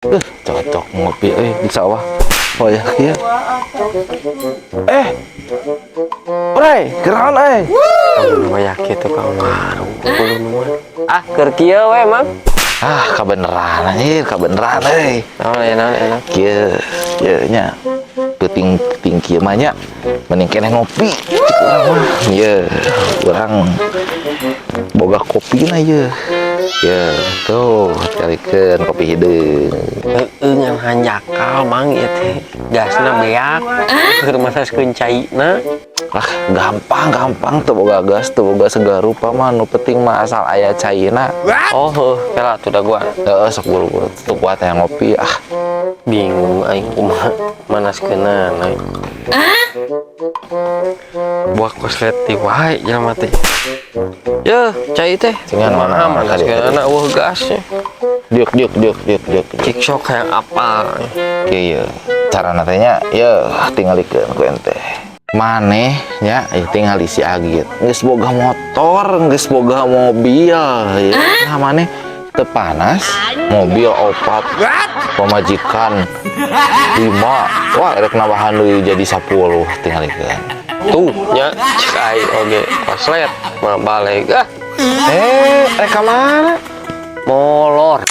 Cocok ngopi euy di sawah. Oh ya, iya. Eh. Bray, geran euy. Amun wayah kitu ka warung kudu mah. Ah, keur kieu we, Mang. Ah, kabeneran anjir, kabeneran euy. Naon aya, naon enak? Kieu, kieu nya. Peuting-peuting kieu mah nya. Mending keneh ngopi. Cek urang mah. Ieu, urang boga kopina ieu. Ye, tuh, calikeun kopi hideung. Heueuh, ngan hanjakal, Mang, ieu teh. Gasna beak. Keur manaskeun caina. Ah, gampang, gampang tuh boga gas, tuh boga segala rupa mah, nu penting mah asal aya caina. Oh, heuh, kela tuh da gua. Heeh, sok buru-buru tuh kuat yang ngopi ah. Bingung aing kumaha manaskeunana. Buah kosletik wae jelema teh. Yeuh, cai teh. Cengan kumaha mana? Manaskeunana euweuh gasnya? Diuk, diuk, diuk, diuk, diuk. Cik sok hayang apal. Kieu ye. Carana teh nya, ye tingalikeun ku ente. Maneh nya, eh, tingali si Agit. Geus boga motor, geus boga mobil ya. Nah, maneh teu panas, mobil opat, pamajikan lima. Wah, erek nambahan deui jadi 10, tingalikeun. Tuh, nya cek aing oge koslet mah balik ah. Eh, rek ka mana? Molor.